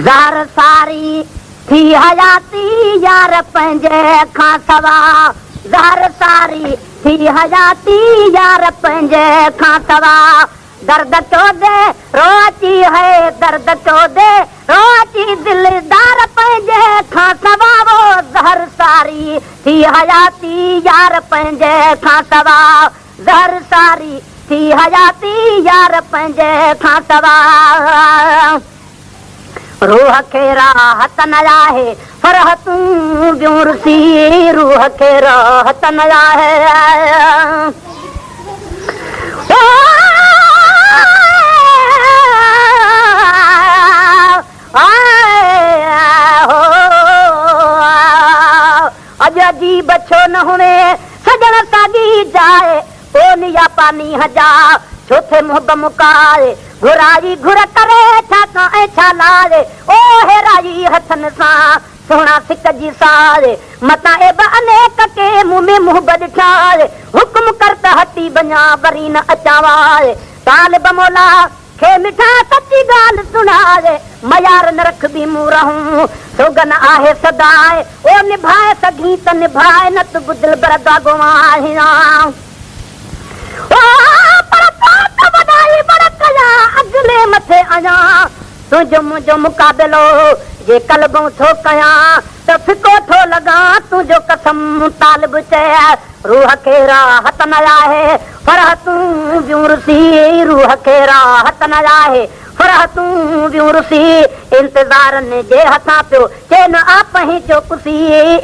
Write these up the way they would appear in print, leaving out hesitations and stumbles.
زار ساري ٿي حياتي يار پنهنجي کان سوا زار ساري ٿي حياتي يار پنهنجي کان سوا درد ڪيو the رو اچي هي درد ڪيو the رو اچي دلدار پنهنجي کان سوا وو زهر ساري ٿي حياتي يار پنهنجي کان سوا زهر ساري ٿي حياتي يار پنهنجي کان سوا. روح کي راحت نه آهي فرحتون ٻيون رسي روح کي راحت نه آهي. اڄ عجيب ڇو نه هوين سڄڻ ساڳي جاء ڪون يا پاني هجا ڇو ٿي محب مڪاء گهرائي گهر ڪري ڇا کان ۽ ڇا لاء او هيرائي هٿن سان سهڻا سڪ جي ساء متان عيب انيڪ ڪي مون ۾ محب ڏٺاء حڪم ڪر ته هٽي وڃان وري نه اچان واء طالب مولا کي مٺا سچي ڳالهه سڻاء ميار نه رکبي مون رهون سوگن آهي سداء او نڀائي سگهين ته نڀاء نه ته به دلبر داغو آهيان او پر تو ته وڏائي وڙ ڪيا اڳلي مٿي آهيان تنهنجو منهنجو مقابلو جي قلبئون ٿو ڪيان ته ڦڪو ٿو لڳان تنهنجو قسم طالب چئه روح کي راحت نه آهي فرحتون ٻيون رسي روح کي راحت نه آهي فرحتون ٻيون رسي انتظارن جي هٿان پيو چين آ پنهنجو ڪسي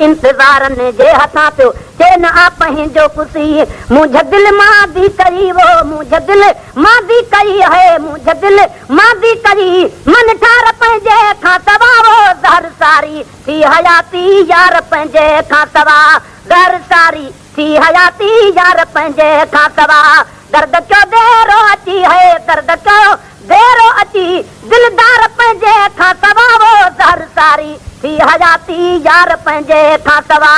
انتظارن جي هٿان پيو چين آ پنهنجو ڪسي مونجهه دل ماندي ڪئي وو مونجهه دل ماندي ڪئي هي مونجهه دل ماندي ڪئي من ٺار پنهنجي کان سوا وو زهر ساري ٿي حياتي يار پنهنجي کان سوا زهر ساري ٿي حياتي يار پنهنجي کان سوا درد ڪيو ديرو اچي هي درد ڪيو ديرو اچي دلدار پنهنجي کان سوا وو زهر ساري ٿي حياتي يار پنهنجي کان سوا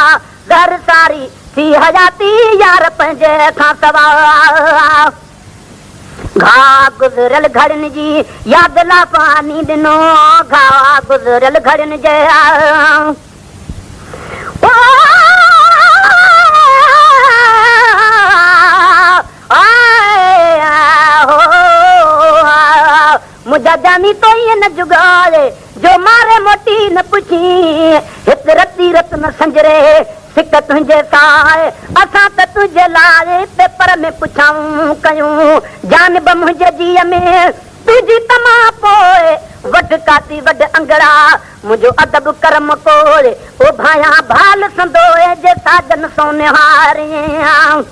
زهر ساري ٿي حياتي يار پنهنجي کان سوا. گهاء گذريل گهڙين جي ياد لا پاڻي ڏنو گهاء گذريل گهڙين جي. منهنجا جاني تو ائين نه جڳاء جو ماري موٽي نه پڇين هت رتي رت نه سنجري سڪ تنهنجي ساء اسان ته تنهنجي لاء پيپر ۾ پڇائون ڪيون جانب منهنجي جيء ۾ تنهنجي تما پوء وڍ ڪاتي وڍ انگڙا منهنجو ادب ڪرم ڪوء او ڀانيان ڀال سندوء جي ساجن سونهاريان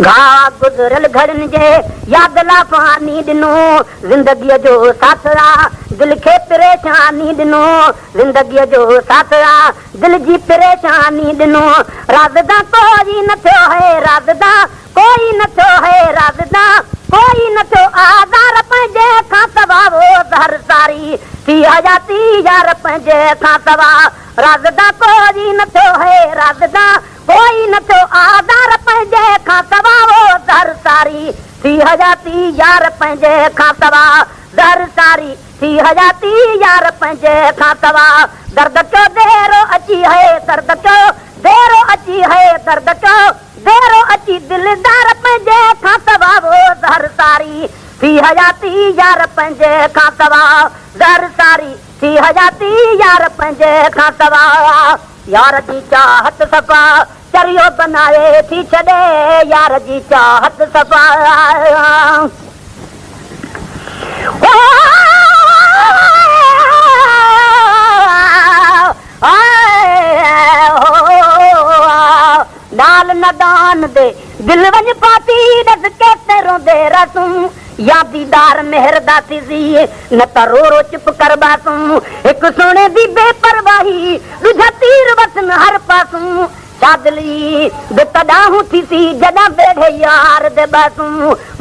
گهاء گذريل گهڙين جي ياد لا فاني ڏنو زندگيء جو ساٿ آ دل کي پريشاني ڏنو زندگيء جو ساٿ آ دل جي پريشاني ڏنو رازدان ڪوئي نه ٿيو هي رازدان ڪوئي نه ٿيو هي رازدان ڪوئي نه ٿيو آزار پنهنجي کان سوا وو زهر ساري ٿي حياتي يار پنهنجي کان سوا رازدان ڪوئي نه ٿيو هي رازدان ڪوئي نه ٿيو آزار پنهنجي کان سوا وو زهر ساري ٿي حياتي يار پنهنجي کان سوا زهر ساري ٿي حياتي يار پنهنجي کان سوا درد ڪيو ديرو اچي هي درد ڪيو ديرو اچي هي درد ڪيو ديرو اچي دلدار پنهنجي کان سوا وو زهر ساري ٿي حياتي يار پنهنجي کان سوا زهر ساري ٿي حياتي يار پنهنجي کان سوا يار جي چاهت صفا چريو بنائي ٿي ڇڏي يار جي چاهت صفا. نال ندان the دل وڃ پاتي ڏس ڪيتي روندي رهسون يا ديدار مهر دا ٿيسي نه ته رو رو چپ ڪرباسون هڪ سهڻي the بي پرواهي ڏجها تير وسن هر پاسون شادلي به تڏاهون ٿيسي جڏان ويڙهي يار the ٻهسون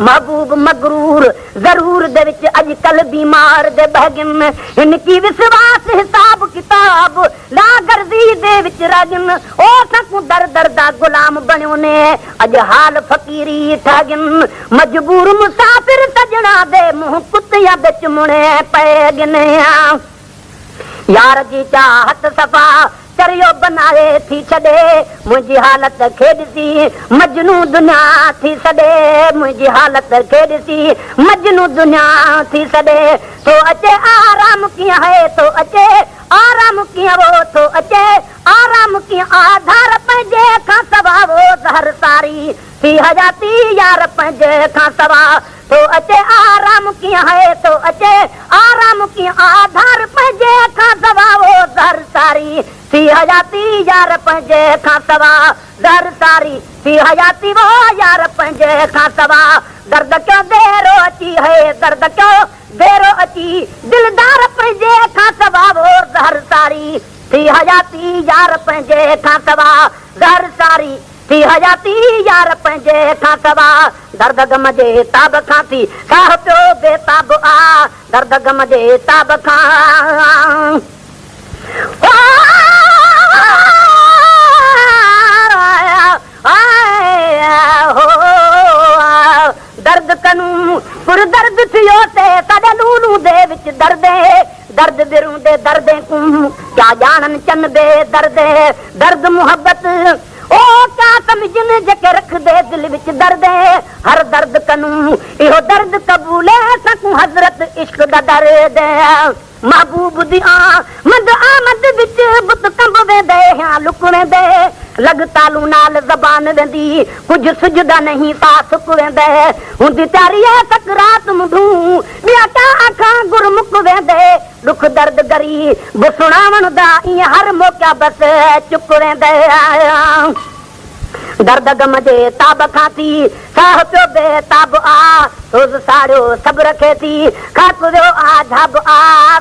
محبوب مغرور ضرور the وچ اڄ ڪلھ بيمار the ٻهڳن هن ڪي وسواس حساب ڪتاب لا غرضي the وچ رهڳن او اسان ڪون در در دا غلام بڻيو ني اڄ حال فقيري ٺهڳن مجبور مسافر سڄڻا the منهن ڪتيان the چمڻي پئي ڳن. يار جي چاهت صفا چريو بنائي ٿي ڇڏي، منهنجي حالت کي ڏسي مجنون دنيا ٿي سڏي، منهنجي حالت کي ڏسي مجنون دنيا ٿي سڏي. ٿو اچي آرام ڪيئن هي، ٿو اچي آرام ڪيئن وو، ٿو اچي آرام ڪيئن آڌار پنهنجي کان سوا وو، زهر ساري ٿي حياتي يار پنهنجي کان سوا. ٿو اچي آرام ڪيئن هي، ٿو اچي آرام ڪيئن آڌار پنهنجي کان سوا وو، زهر ساري ٿي حياتي يار پنهنجي کان سوا، زهر ساري ٿي حياتي وو يار پنهنجي کان سوا. درد ڪيو ديرو اچي هي، درد ڪيو ديرو اچي دلدار پنهنجي کان سوا وو، زهر ساري ٿي حياتي يار پنهنجي کان سوا، زهر ساري ٿي حياتي يار پنهنجي کان سوا. درد غم جي تاب کان ٿي ساهه پيو بي تاب آ، درد غم جي تاب کان درد ڪنون پر درد ٿيو سي ساڏا لولون the وچ دردي، درد برون the دردين ڪون ڪيا ڄاڻن چن بي دردي، درد محبت او ڪيا سمجهن جيڪي رکدي دل وچ دردي، هر درد ڪنون اهو درد قبولي سڪون حضرت عشق دا درد. محبوب the آمد آمد وچ بت ڪنب ويندي هيان لڪ ويندي، لڳ تالون نال زبان ويندي ڪجهه سجهدا نهين سا سڪ ويندي، هوندي تياري اي سڪرات منڍون ٻيا ڪا آکان گر مڪ ويندي، ڏک درد غريب سڻاوڻ دا ايئن هر موقعا بس چڪ ويندي. درد غم جي تاب کان ٿي ساهه پيو بي تاب آ، سوز ساڙيو صبر کي ٿي خاڪ ويو آ جھاب آ،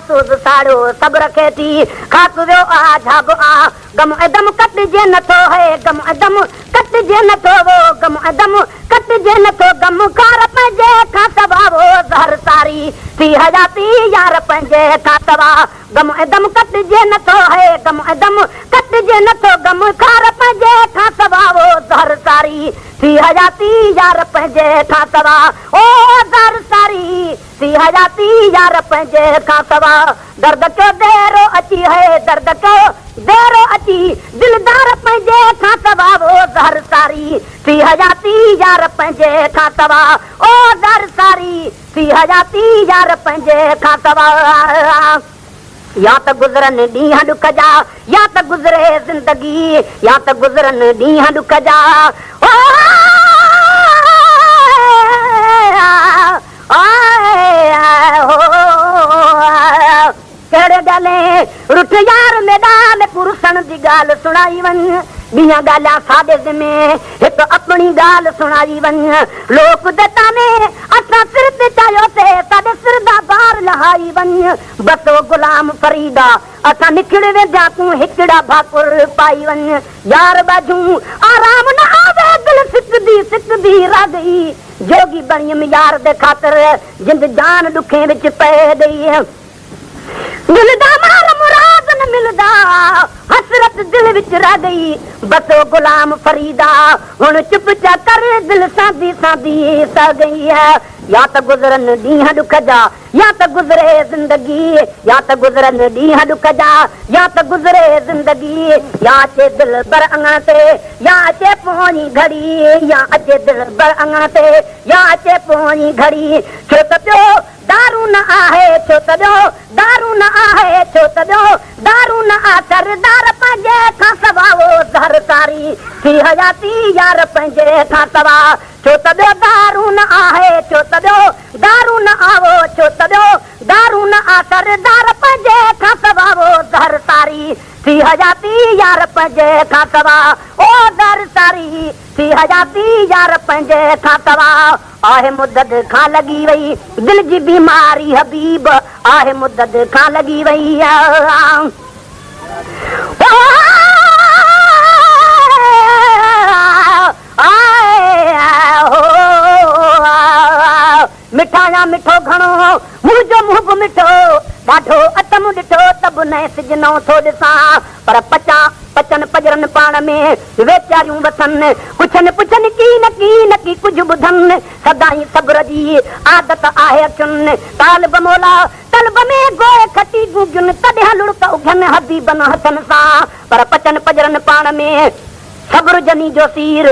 سوز ساڙيو صبر کي ٿي خاڪ ويو آ جھاب آ. غم ۽ دم ڪٽجي نٿو هي غم ۽ دم ڪٽجي نٿو وو، غم ۽ دم ڪٽجي نٿو غم خار پنهنجي کان سوا وو، زهر ساري ٿي حياتي يار پنهنجي کان سوا. غم ۽ دم ڪٽجي نٿو هي غم ۽ دم ڪٽجي نٿو غم خار پنهنجي کان سوا وو، زهر ساري ٿي حياتي يار پنهنجي کان سوا، او زهر ساري ٿي حياتي يار پنهنجي کان سوا. درد ڪيو ديرو اچي هي درد ڪيو ديرو اچي دلدار پنهنجي کان سوا وو، زهر ساري ٿي حياتي يار پنهنجي کان سوا، او زهر ساري ٿي حياتي يار پنهنجي کان سوا. يا ته گذرن ڏينهن ڏک جا، يا ته گذري زندگي، يا ته گذرن ڏينهن ڏک جا، او ڪهڙي ڳالهين رٺ يار ميڏا ميڪون رسڻ the ڳالهه سڻائي وڃ، ٻيان ڳالهيان ساڏي ذمي هڪ اپڻي ڳالهه سڻائي وڃ، لوڪ the طعني اسان سر تي چاهيو سي ساڏي سر دا بار لهائي وڃ، بس او غلام فريدا اسان نکڙ وينديان تون هڪڙا ڀاڪر پائي وڃ، يار ٻاجهون آرام نه آوي دل سڪدي سڪدي رهه گئي، جوڳي بڻيم يار the خاطر جند جان ڏکين وچ پئي ڳئي. دل دا مار مراد نه ملدا حسرت دل وچ رهه ڳئي، بس او غلام فريدا هڻ چپ چا ڪر دل ساندي ساندي سهه ڳئي. يا ته گذرن ڏينهن ڏک جا، يا ته گذري زندگي، يا ته گذرن ڏينهن ڏک جا، يا ته گذري زندگي، يا اچي دلبر اڱڻ تي، يا اچي پوئين گهڙي، يا اچي دلبر اڱڻ تي، يا اچي پوئين گهڙي. ڇو ته ٻيو دارون نه آهي، ڇو ته ٻيو دارون نه آهي، ڇو ته ٻيو دارون نه آ، سردار پنهنجي کان سوا او زهر ساري ٿي حياتي يار پنهنجي کان سوا. ڇو ته ٻيو دارون نه آهي، ڇو ته ٻيو دارون نه آ وو، ڇو ته ٻيو دارون نه آ، سردار پنهنجي کان سوا او زهر ساري ٿي حياتي يار پنهنجي کان سوا، او زهر ساري ٿي حياتي يار پنهنجي کان سوا. آهه مدت کان لڳي وئي دل جي بيماري حبيب، آهه مدت کان لڳي وئي. مٺا يا مٺو گهڻو، منهنجو منهن به مٺو ڏاڍو اتم ڏٺو ته به نئين سج نئون ٿو ڏسان، پر پچان پچن پڄرن پاڻ ۾ ويچاريون وسن، ڪڇن پڇن ڪي نه ڪي نه ڪي ڪجهه ٻڌن، سدائين صبر جي عادت آهي اکين، طالب مولا. قلب ۾ گوء کٽي گونگين، تڏهن لڙڪ اگهن حبيبن هٿن سان، پر پچن پڄرن پاڻ ۾، صبر جني جو سير.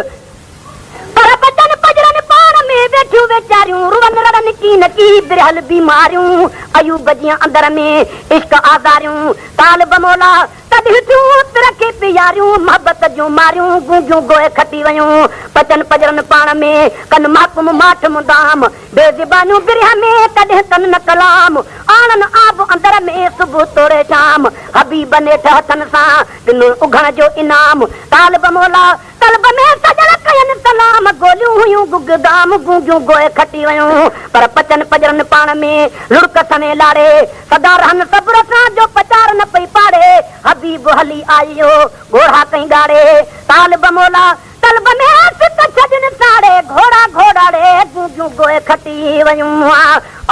پر پچن پڄرن پاڻ ۾، ويٺيون ويچاريون، روئن رڙن ڪين ڪي، برهل بيماريون، ايوب جيان اندر ۾، عشق آزاريون، طالب مولا، تڏهن ٿيون تر کي پياريون، محبت جون ماريون، گونگيون گوء کٽي ويون، پچن پڄرن پاڻ ۾، ڪن محڪوم ماٺ مدام، بي زبانيون برهه ۾، ڪڏهن ڪن نه ڪلام، آڻن آب اندر ۾، صبح توڙي شام، حبيب نيٺ هٿن سان، ڏنو اگهڻ جو انعام، طالب مولا، قلب ۾ سڄڻ ڪين سلام، گوليون هيون گگدام، گونگيون گوء کٽي ويون، پر پچن پڄرن پاڻ ۾، لڙڪ سوين لاڙي، سدا رهن صبر سان، جو پچار نه پئي پاڙي، حبيب هلي آيو، ڳوڙها ڪئين ڳاڙي، طالب مولا، قلب ۾ سڪ ڇڏين ساڙي، گهوڙا گهوڙا ڙي، گونگيون گوء کٽي ويون،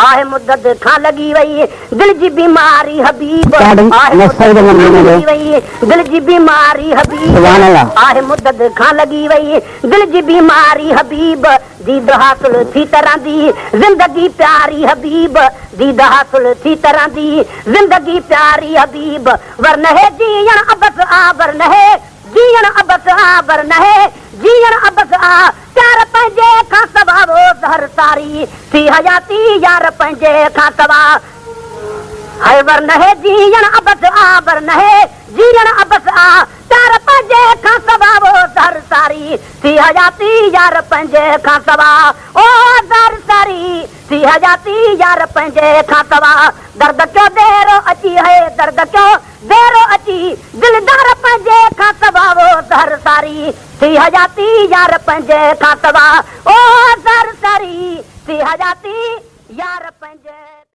آهه مدت کان لڳي وئي، دل جي بيماري حبيب، آهه مدت کان لڳي وئي، دل جي بيماري حبيب، آهه مدت کان لڳي وئي، دل جي بيماري حبيب، ديد حاصل ٿي ته رهندي، زندگي پياري حبيب، ديد حاصل ٿي ته رهندي، زندگي پياري حبيب، ورنه هي جيئڻ عبث آ، ورنه هي جيئڻ عبث آ، ورنه هي جيئڻ عبث آ، پيار پنهنجي کان سوا وو زهر ساري ٿي حياتي يار پنهنجي کان سوا هاء ورنه هي جيئڻ عبث آ، ورنه هي جيئڻ عبث آ، پيار پنهنجي کان سوا وو زهر ساري ٿي حياتي يار پنهنجي کان سوا او زهر ساري ٿي حياتي يار پنهنجي کان سوا درد ڪيو ديرو اچي هي درد ڪيو ديرو اچي دلدار پنهنجي کان سوا وو زهر ساري ٿي حياتي يار پنهنجي کان سوا او زهر ساري ٿي حياتي يار پنهنجي.